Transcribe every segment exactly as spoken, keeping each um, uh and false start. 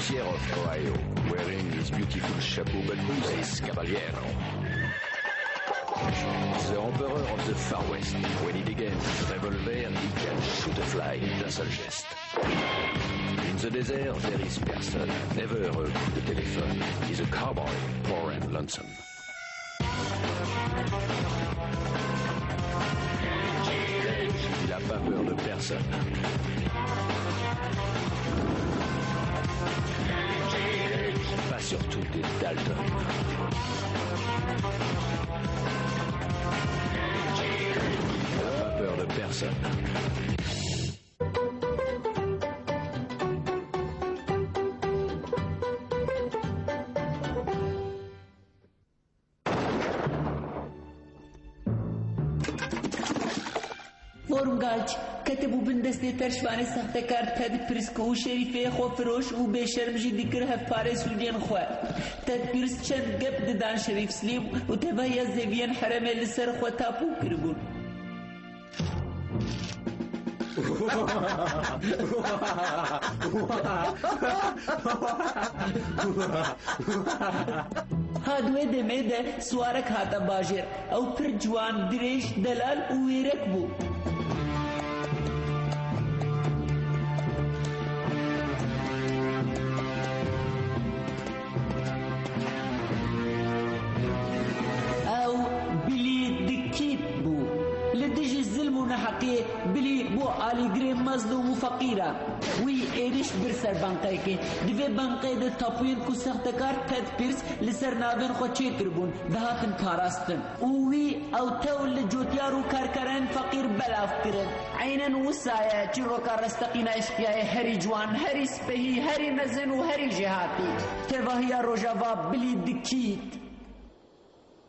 Sheriff of Ohio, wearing his beautiful chapeau but boots. Ace Caballero. The Emperor of the Far West. When he begins his revolver, he can shoot a fly d'un seul geste. In the desert, there is person, never a coup de téléphone. He's a cowboy, poor and lonesome. Il a pas peur de personne. Pas surtout des Dalton. Il a pas peur de personne. Formgalç, ketibû bin destê terşvanê sextekar Ted Prisk û şerîfê xwefiroş û bêşerm jî dikir hevparê sûcên xwe. Ted Prisk çend gep didan Şerîf Slîm û tevahiya zeviyên herêmê li ser xwe tapû kiribûn. Ha di wê demê de siwarek hate bajêr. Ew pir ciwan, dirêj, delal û wêrek bû. Ew Billy the Kid bû. Li dijî zilm û neheqiyê Billy bû alîgirê mezlûm û feqîran. Wî êrîş bir ser banqeyekê. Di vê banqeyê de tapûyên ku sextekar Ted Pierce li ser navên xwe çêkiribûn, dihatin parastin. Û wî ew tew li cotyar û karkerên feqîr belav kirin. Eynen wisa ye, çîroka resteqîna eşqiyayê herî ciwan, herî spehî, herî mezin û herî jêhatî. Tevahiya Rojava Billy the Kid.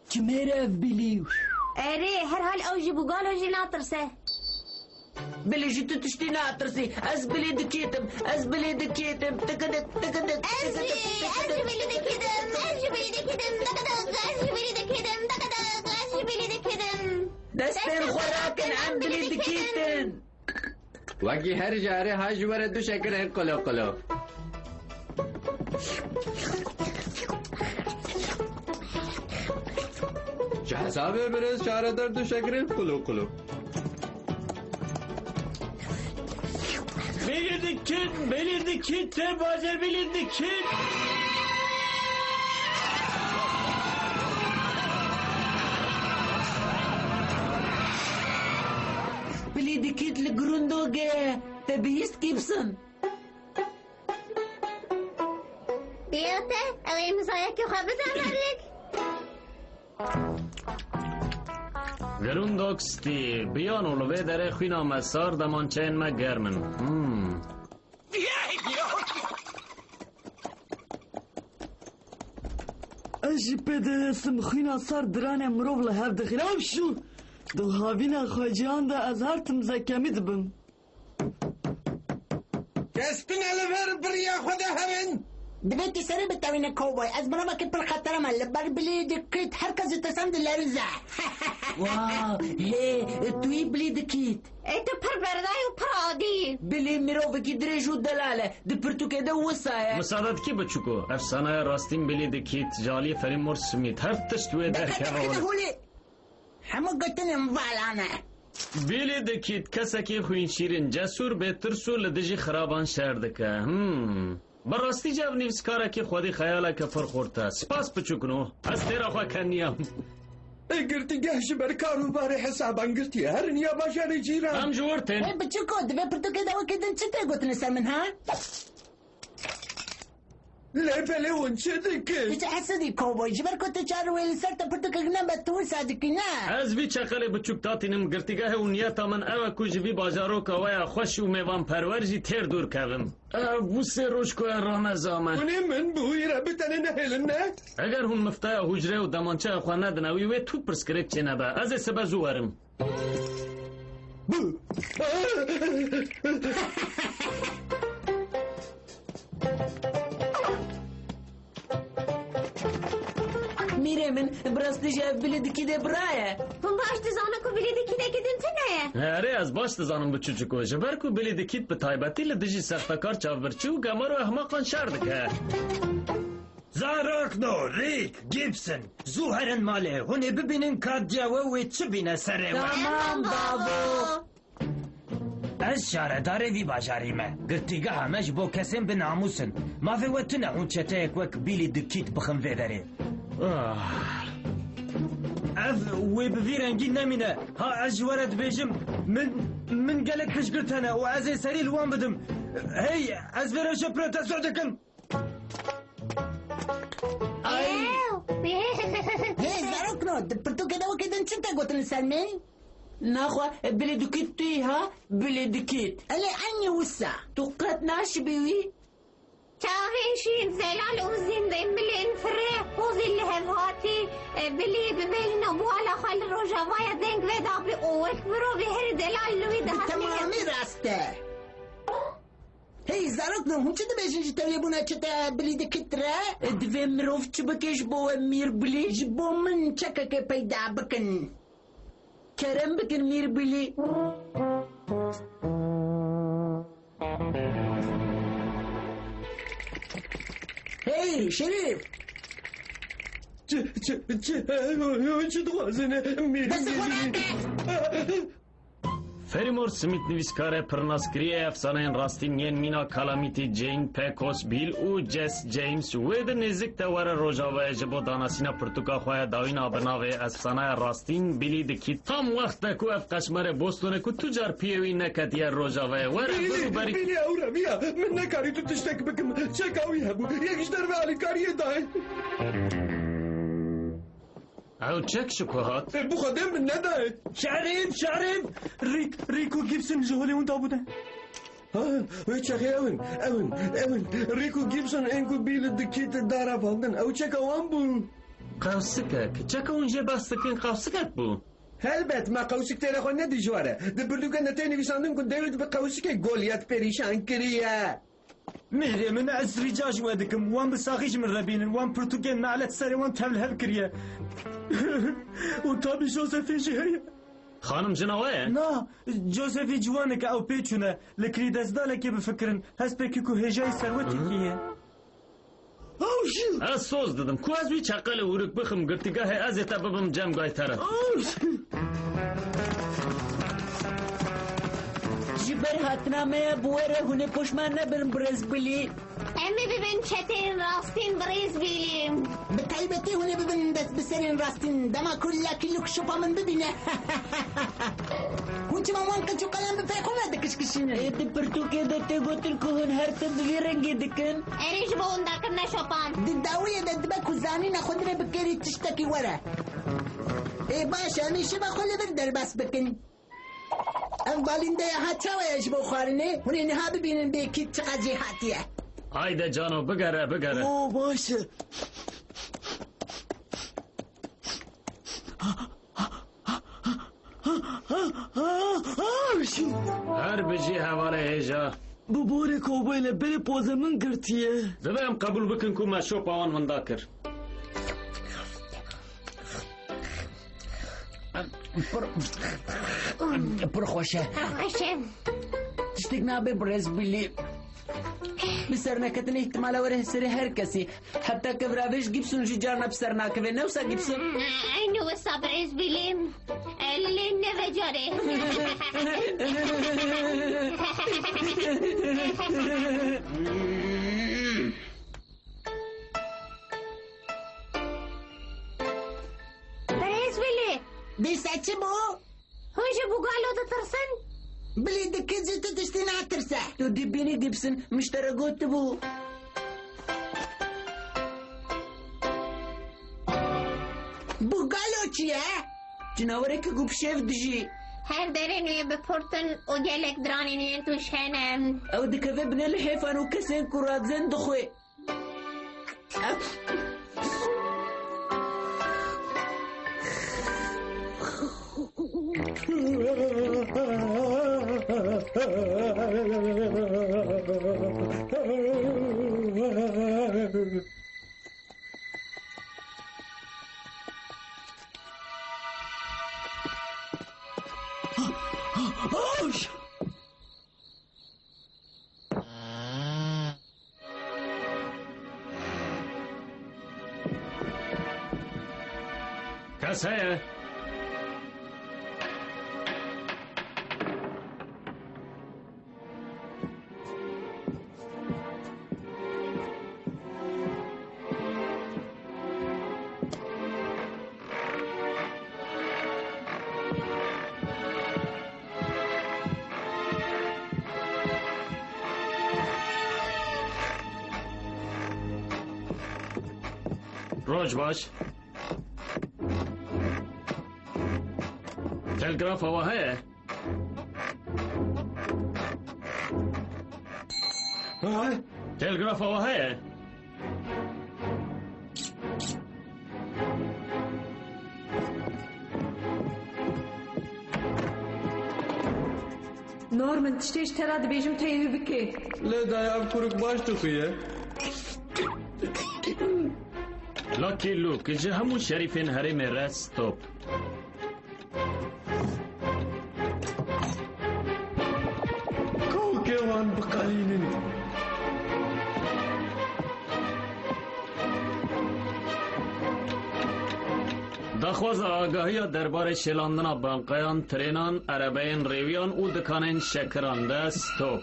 Çi mêr ev Billy? Erê, herhal ew ji bûgalo jî natirse. Billy ji tu tiştî natirsî. Ez Billy the Kid im. Ez Billy the Kid im. Tikidik, tikidik, Ez jî, tikidik, ez jî tikidik. Billy the Kid im. Ez jî Billy the Kid im. Tikidik, ez jî Billy the Kid im. Tikidik, ez jî Billy the Kid im. Destên xwe rakin, em Billy the Kid in. Wekî her carê ha ji we re du şekirên qulo qulo. Ji hesabê birêz çaredar du şekirên qulo qulo. Billy the Kid, Billy the Kid, te bajar Billy the Kid. Billy the Kid li Grundogê. Te bihîst Gibson? Diya te, ew ê mizayekî xwe bide herik. Grundog City, biyano li vê derê xwîna me sar, demançeyên me germ in. Hmm. Ez jî pê dihesim, xwîna sar diranê mirov li hev dixîne. Ew şû! Di havîna xweciyan de ez her tim zekemî dibim. Kes tune li vir bi riya xwe de herin. Divê tu serê bitewîne cowboy. Ez mirovekî pir xetere me. Li ber Billy the Kid her kes ji tirsan dilerize. Wa, hê, tu yî Billy the Kid? Ê tu pir berdayî û pir adî yî. Billy mirovekî dirêj û delal e. Di pirtûkê de wisa ye. Misade dikî biçûko? Efsaneya rastîn Billy the Kid ji aliyê Ferîmor Smith. Her tişt wê derkeve holê. Hemû gotinên vala ne. Billy the Kid kesekî xwînşîrîn, cesûr, bêtirs û li dijî xiraban şer dike. Hmm. Bi rastî jî ev nivîskarekî xwedî xeyaleke pir xurt e. Spas biçûkno. Ez têra xwe keniyam. Ê girtîgeh ji ber kar û barê hesaban girtiye. Herin ya bajarê cîran. Em ji wir tên. Ê biçûko, di vê pirtûkê de wekî din çi tê gotin li ser min, ha? Lê belê hûn çi dikin? Tu çi hesidî kovboy? Ji ber ku tu çar wê li ser te pirtûkek nebe, tu wisa dikî, ne? Ez vî çeqelê biçûk datînim girtîgehê û niyeta min ew e ku ji vî bajaroka we ya xweş û mêvanperwer jî têr dûr kevim. Ev bû sê roj ku em rame zame. Hûn ê min bi wî re bitenê nehêlin, ne? Eger hûn miftaya hûcrê û demançeya xwe nedine wî, wê tu pirsgirêk çênebe. Ez ê sibe zû werim. Mîrê Min, bi rastî jî ev Bilî Dikîdê bira ye. Hûn baş dizanin ku Bilî Dikîdekî din tune ye. Erê, ez baş dizanim biçûçiko. Ji ber ku Bilî Dikîd bi taybetî li dijî sextekar çavbirçî û gemar û ehmaqan şer dike. Zarokno, Rick, Gibson, zû herin malê. Hûn ê bibînin ka diya we wê çi bîne serê we. Tamam, bavo. Ez şaredarê vî bajarî me. Girtîgeha me ji bo kesên bi namûs in. Mafê we tune hûn çeteyek wek Bilî Dikîd bixin vê derê. Ah. Ev wê bi vî rengî nemîne. Ha, ez ji we re dibêjim, min, min gelek piştgirt hene û ez ê serî li wan bidim. Hey, ez vê rewşe protesto dikim. Ay! Ew! Hê, zarokno, di pirtûkê de wekî din çi te gotin li ser min? Naxwe, Bilî Dikîd tu yî ha? Bilî Dikîd. Elê, eynî wisa. Tu qet naşibî wî? Çavên şîn, zelal û zîndên bilên firê, pozî li hev hatî, e, Bilî bibêjin û bi wala xwe li rojavaya deng veda bî û wek mirovê herî delal li wî dihat. Bi temamî rast e. Hey, zarokno, hûn çi dibêjin ji tevlêbûna çeteya Bilî Dikîd re? E, divê mirov çi bike ji bo we Mîr Bilî? Ji bo min çekekê peyda bikin. Kerem bikin Mîr Bilî. Hey, Şerîf! Çi, çi, çi, çi dixwazin? Mîr Dest xwe Bilî. Nake! Ferîmor Smît nivîskar e, pirnaskirî ye efsaneyên rastîn yên mîna Calamity Jane, Pecos Bill û Jess James. Wê di nêzik de were rojavayê ji bo danasîna pirtûka xwe ya dawîn a bi navê Efsaneya Rastîn Bilî Dikîd. Tam wext e ku ev qeşmerê Bostonê ku tu car piyê wî neketiye rojavayê were Bilî, bir û berî. Bilî, ew reviya. Min nekarî tu tiştek bikim. Çeka wî hebû. Yek ji derve alîkariyê dayê. Ew çek ji ku hat? E, bi Xwedê min nedayê. Şerîf, Şerîf! Rick, Rick û Gibson ji holê winda bûne. Ha, wê çaxê ew in, ew in, ew in. Rick û Gibson ên ku Bilî Dikîd da revandin. Ew çeka wan bû. Qewsikek. Çeka hûn jê behs dikin qewsikek bû. Helbet, me qewsik têra xwe ne dijwar e. Di pirtûkê de tê nivîsandin ku David bi qewsikê Golyat perîşan kiriye. Mêrê min, ez rica ji we dikim, wan bi saxî ji min re bînin, wan pirtûkên nalet serê wan tevlihev kiriye. Û tabî Josephîn jî heye. Xanim jina we ye? Na, Josephî ciwanek e, ew pê çûne. Li kirî destdalekê bifikirin, hespekî ku hêjayî serwetekî ye. Ez soz didim ku ez wî çeqelê ûrik bixim girtîgehê, ez ê te bibim cem gaytere. Ji ber hatina me ya bi we re hûn ê poşman nebin birêz Bilî. Em ê bibin çeteyên rastîn birêz Bilî. Bi taybetî hûn ê bibin dest bi serên rastîn. Dema ku Lucky Luke şopa min bibîne. Hûn çima wan qinç û qelem bi pey xwe ve dikişkişînin? Ê, di pirtûkê de tê gotin ku hûn her tim bi vî rengî dikin. Erê, ji bo windakirina şopan. Di dawiyê de dibe ku zanîna xwe dirê bi kêrî tiştekî were. Ê, baş e, em ê şeva xwe li vir derbas bikin. Ev balîndeya ha çawa ye ji bo xwarinê? Hûn ê niha bibînin bê kî çiqas jêhatî ye. Hayde cano, bigere, bigere. O, baş e. Her bijî hevalê hêja. Bi borê kovboyê le berê pozê min girtiye. Divê em qebûl bikin ku me şopa wan winda kir. Pir, pir xweş e. Xweş e. Tiştek nabe birêz Bilî. Bi ser neketinê îhtimala were serê her kesî. Heta kevravêj Gibson jî carna bi ser nakeve. Ne wisa Gibson? Eynî wisa birêz Bilî. Lê ne vê carê. Birêz Bilî. Dîsa çi bû? Hûn ji bûgalo ditirsin? Bilî Dikîd ji tu tiştî natirse. Tu dibînî Gibson, min ji te re gotibû. Bûgalo çi ye? Cinawerekî ku bi şêv dijî. Her derên wê bi port in û gelek diranên yên tûj hene. Ew dikeve binê lihêfan û kesên ku radizên dixwe. Ez heye. Roj baş. Telgrafa we heye? Ay. Telgrafa we heye? Norman, tiştê ji te re dibêjim, tu yê wî bikî. Lê dayê, ev kurik baş dixuye. Lucky Luke, ji hemû şerîfên herêmê re stop. Kawkê wan biqelînin. Daxwaza agahiya derbarê şêlandina banqeyan, trênan, erebeyên rêwiyan û dikanên şekiran de stop.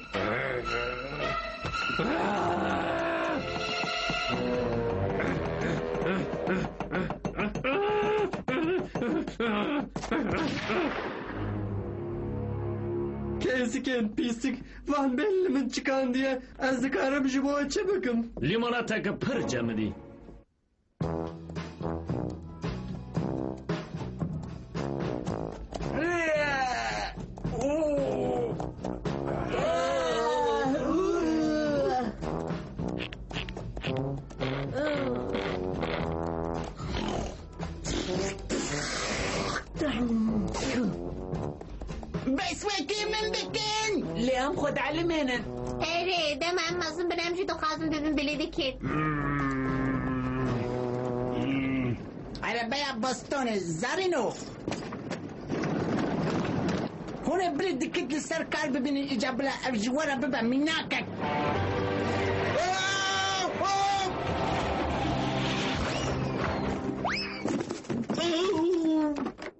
Kêzikên pîsik, van bên li min çikandiye, ez dikarim ji bo çi bikim? Lîmonateke pir cemidî. Bes wekî min bikin. Lê em xwe dielimênin. Erê, dema em mezin bin, em jî dixwazin bibin bilî dikî. Erebeya Bostonê, zarîno. Hûn ê bilî dikît li ser kar bibînin, îca bila ev ji we re bibe mînakek.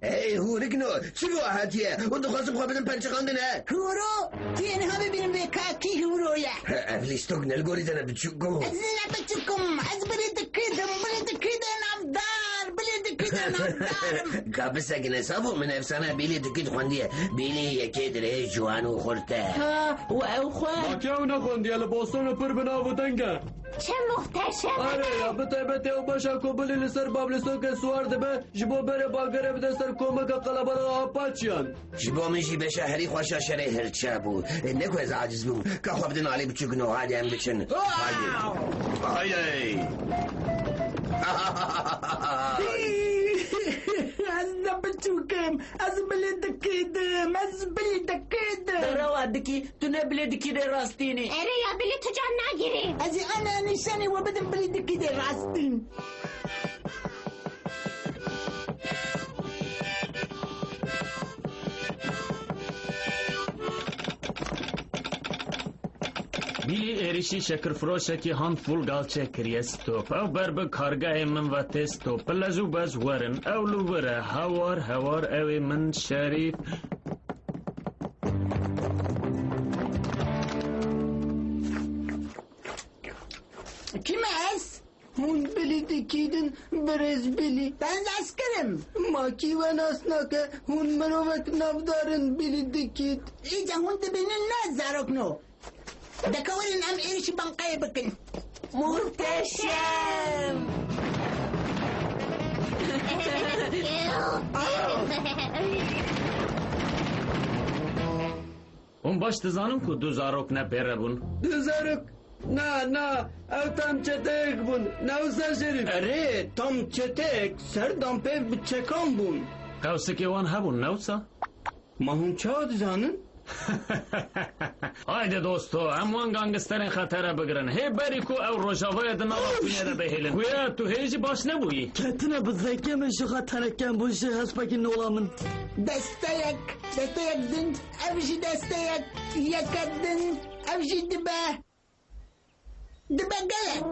Hey, hûrik no, çi bo hatiye? Hûn dixwazin xwe bidin pençixandin, he? Hûro? Tu yê niha bibînin vê ka kî hûro ye? He, ev lîstok ne li gorî te ne, biçûko. Ez ne biçûk im, ez bilî dikî dim, bilî dikî de navdar, bilî dikî de navdar im. Ka bisekine, savo, min efsana Bilî dikî xwendiye. Bilî yekê dirêj, ciwan û xurt e. Ha, û ew xwe? Ma kî ew nexwendiye, li Boston û pir bi nav û deng e. Çi muhteşem! Are ya, bi taybetî ew beşa ku Bilî li ser bablîstokê siwar dibe, ji bo berê bagere bide ser komeke qelebalix a Apaçiyan. Ji bo min jî beşa herî xweş a şerê hirçe bû. Ne ku ez aciz bûm. Ka xwe bidin alî biçûk no, hadi em biçin. Haydi. Haydi. Ez ne biçûk im. Ez bilî dikî dim. Ez bilî dikî dim. Derewa dikî, tu ne bilî dikî dê rastînî. Erê ya bilî tu can nagirî. Ez ê ane nîşanî we bidim bilî dikî dê rastîn. Bilî êrişî şekirfiroşekî Handful Galçe kiriye stop. Ew ber bi kargehê min ve tê stop. Bi lez û bez werin. Ew li wir e. Hewar hewar ew ê min şerîf. Kî me ez? Hûn bilî dikîdin, birêz bilî. Ben eskirim. Ma kî we nas nake, hûn mirovek navdar in bilî dikît. Îca hûn dibînin ne zarok no. Deke werin em êrişî bankayê bikin. Muhteşem! Hûn baş dizanin ku du zarok ne pêre bûn. Du zarok? Na, na, ew tam çeteyek bûn. Ne wisa Şerîf? Erê, tam çeteyek, ser dan pêv bi çekan bûn. Qewsikê wan hebûn, ne wisa? Ma hûn çawa dizanin? Haydi dosto, em wan gangsterên xetere bigirin. Hê berî ku ew rojavayê di nava xwînê de bihêlin. Xuya, tu hê jî baş nebûyî. Ketine bi zekê min, ji xwe teneke bûn, ji hespekî nola min. Desteyek, desteyek din, ev jî desteyek, yeke din, ev jî dibe. Dibe gelek.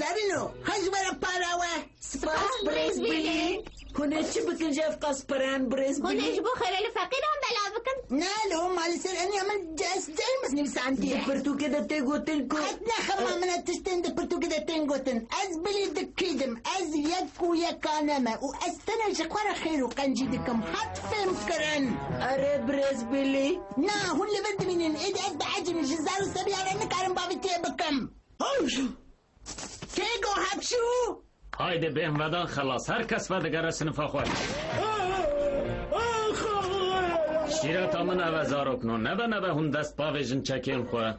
Zarîno, ha ji we re para we. Spas, birêz Billy. Hûn ê çi bikin ji ev qas pereyan, birêz Billy? Hûn ê ji bo xêrê li feqîran belav bikin? Na, li hûn ma li ser eniya min Jess James nivîsandiye. Di pirtûkê de tê gotin ku... Qet ne xema min e tiştên di pirtûkê de tên gotin. Ez Billy the Kid im. Ez yek û yekane me û ez tenê ji xwe re xêr û qencî dikim. Hat fêm kirin. Erê, birêz Billy. Na, hûn li vir dimînin. Êdî ez behecîm, ji zar û sebiya re nikarim bavîtiyê bikim. Kê got hepşû? Haydi bêhnvedan xelas, her kes vedigere sinifa xwe. Şîreta min ev e zarokno, nebe nebe hûn dest bavêjin çekên xwe.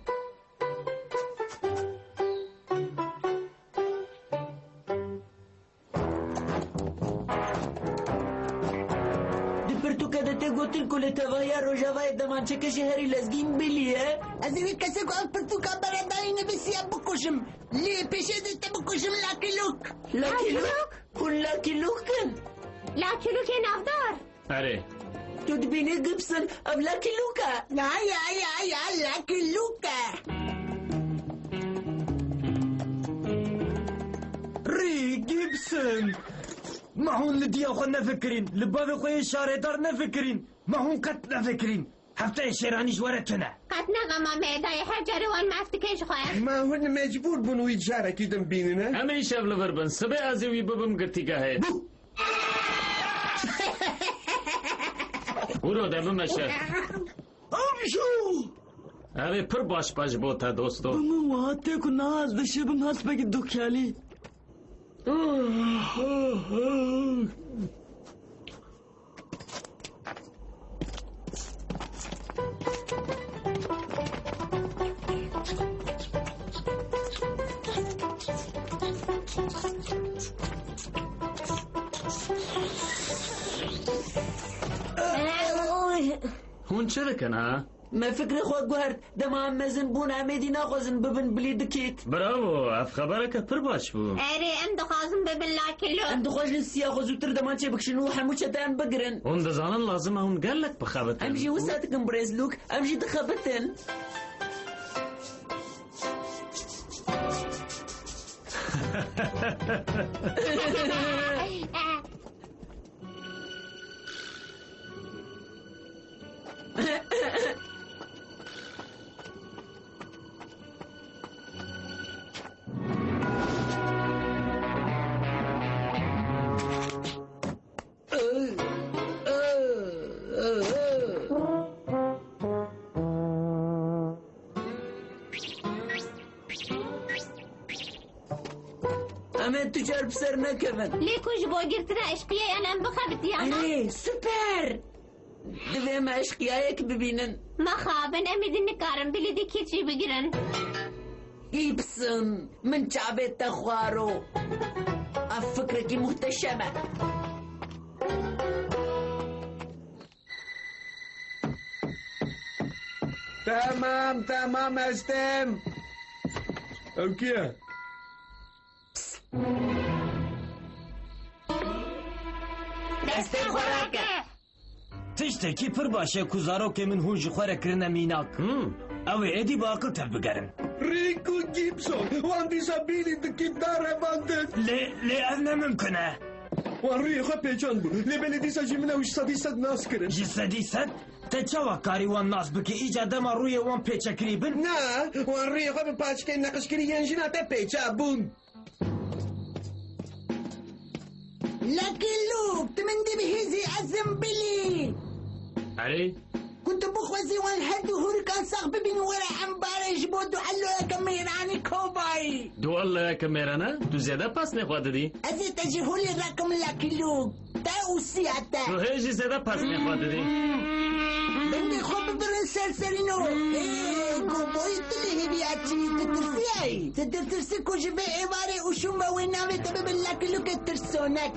Di pirtûke de tê gotin ku li tevahiya rojavayê demançeke ji herî lezgîn Billy ye. Ez ê wî kesê ku ev pirtûka beredayî nivîsiye bikujim. Lê pêşê dê te bikujim, Lucky Luke. Lucky Luke? Hûn Lucky Luke in? Lucky Luke navdar. Erê. Tu dibînî Gibson, ev Lucky Luke e. Ya, ya, ya, ya, Lucky Luke e. Rî Gibson! Ma hûn li diya xwe nefikirîn, li bavê xwe yê şarêdar nefikirîn. Ma hûn qet nefikirîn. Hefteyê şêranî ji we re tune. Qet ne xema me, dayê her carê wan maf dike ji xwe. Ma hûn mecbûr bûn wî carekî din bînine? Em ê îşev li vir bin. Sibê ez ê wî bibim girtîgehê. Bû! Hûro de bimeşe. Amşo! Ev ê pir baş be ji bo te, dosto. Bi min wiha tê ku niha ez dişibim hespekî dukelî. Hûn çi dikin, ha? Me fikrê xwe guhert. Dema em mezin bûn, em êdî naxwazin bibin Billy the Kid. Bravo, ev xebereke pir baş bû. Erê, em dixwazin bibin Lucky Luke. Em dixwazin siya xwe zûtir demançê bikişin û hemû çeteyan bigirin. Hûn dizanin lazim e hûn gelek bixebitin. Em jî wisa dikin birêz Luke, em jî dixebitin. Em ê tu car bi ser nekevin. Lê ku ji bo girtina eşqiyeyan em bixebitiyan. Erê, super! Divê em eşqiyayek bibînin. Mexabin, em êdî nikarin Billy the Kid jî bigirin. Gibson, min çavê te xwaro. Ev fikrekî muhteşem e. Temam, temam, ez têm. Ew kî ye? Destê xwe rake. Tiştekî pir baş e ku zarokê min hûn ji xwe re kirine mînak. Hmm. Ew ê êdî bi aqil tevbigerin. Rick û Gibson, wan dîsa Billy the Kid da revandin. Lê, lê ev ne mimkun e. Wan rûyê xwe pêçandbû. Lê belê dîsa jî min ew ji sedî sed nas kirin. Ji sedî sed? Te çawa karî wan nas bikî? Îca dema rûyê wan pêçekirî bin? Na, wan rûyê xwe bi paçikên neqişkirî yên jina te pêça bûn. Lucky Luke, tu min dibihîzî, ez im Billy. Erê? Ku tu bixwazî wan her du hûrikan sax bibînî, were em barê ji bo duelloyeke mêranî kovayî. Duelloyeke mêrane? Tu zêde pesnê xwe didî. Ez ê te ji holê rekim, Lucky Luke. Te û siya te. Tu hê jî zêde pesnê xwe didî. Dengê xwe bibirin serserîno. Ê, ku boyî tu lê hêviya çi, tu tirsiyayî. Tu ditirsî ku ji vê êvarê û şûn ve wê navê te bibe Lucky Luke tirsonek.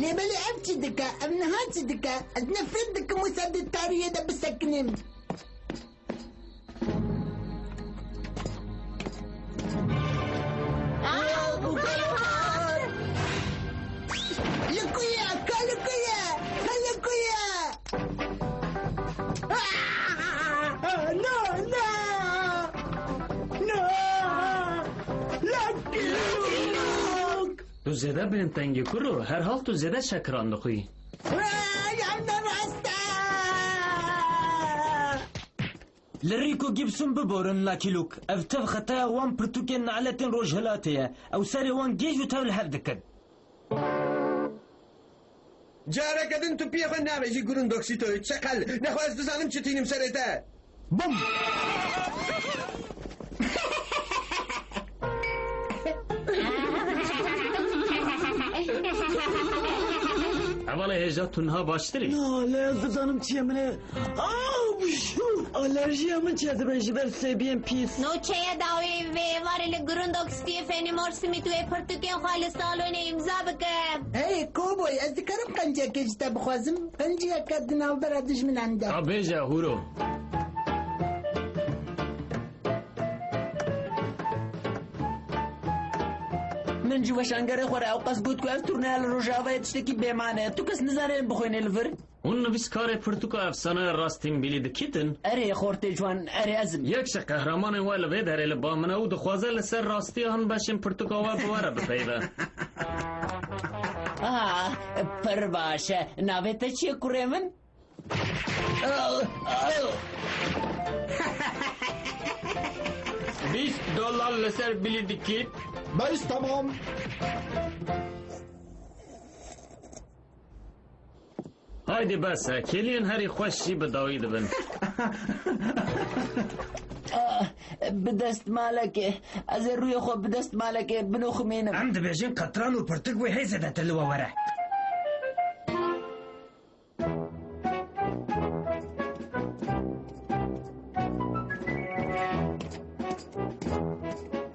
Lê belê ev çi dike? Ev niha çi dike? Ez nefret dikim wisa di tariyê de bisekinim. Aa, bu kadar. Li ku ye? Ka li ku ye? Ka li ku ye? Aa! Tu zêde bilind tengî kuro, herhal tu zêde şekiran dixwî. Hey, ev ne rast e! Li Rico Gibson biborin, Lucky Luke. Ev tev xeteya wan pirtûkên naletên rojhilatê ye. Ew serê wan gêj û tev li hev dikin. Careke din tu piyê xwe nabêjî Grundoksîtoyê, çeqel. Nexwe ez dizanim çi tînim serê te. Bum! Hevalê hêja tu niha baştir î. Na, lê ez dizanim çi ye min e. Ah, bişû! Alerjiya min çêdibe ji ber sêbiyên pîs. Nûçeya dawî vê êvarê li Grundoksîtoyê Fenimore Smith wê pirtûkên xwe li salonê îmza bike. Hey, kovboy, ez dikarim qenciyekê ji te bixwazim? Qenciyeke di navbera dijminan de. Ka bêje, hûro. Min ji weşangerê xwe re ewqas got ku ev turneya li Rojavayê tiştekî bêmane ye. Tu kes nizane em bixwîne li vir. Hûn nivîskarê pirtûka efsaneya Rastîn Billy the Kid in? Erê, xortê ciwan, erê ez im. Yek ji qehremanên we li vê derê li ba min e û dixwaze li ser rastiya hin beşên pirtûka we bi we re bipeyve. Ah, pir baş e. Navê te çi ye, kurê min? Bîst dolar li ser Billy the Kid. Bes, tamam. Haydi bes e, kêliyên herî xweş jî bi dawî dibin. Ah, bi destmalekê. Ez ê rûyê xwe bi destmalekê binoximînim. Em dibêjin qetran û pirtik wê hê zêdetir li we were.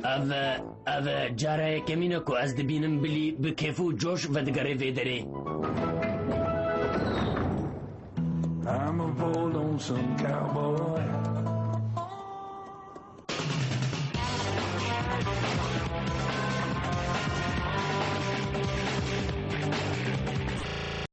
Ev, ev cara yekemîn e ku ez dibînim Billy bi kêf û coş vedigere vê derê. I'm a poor lonesome cowboy.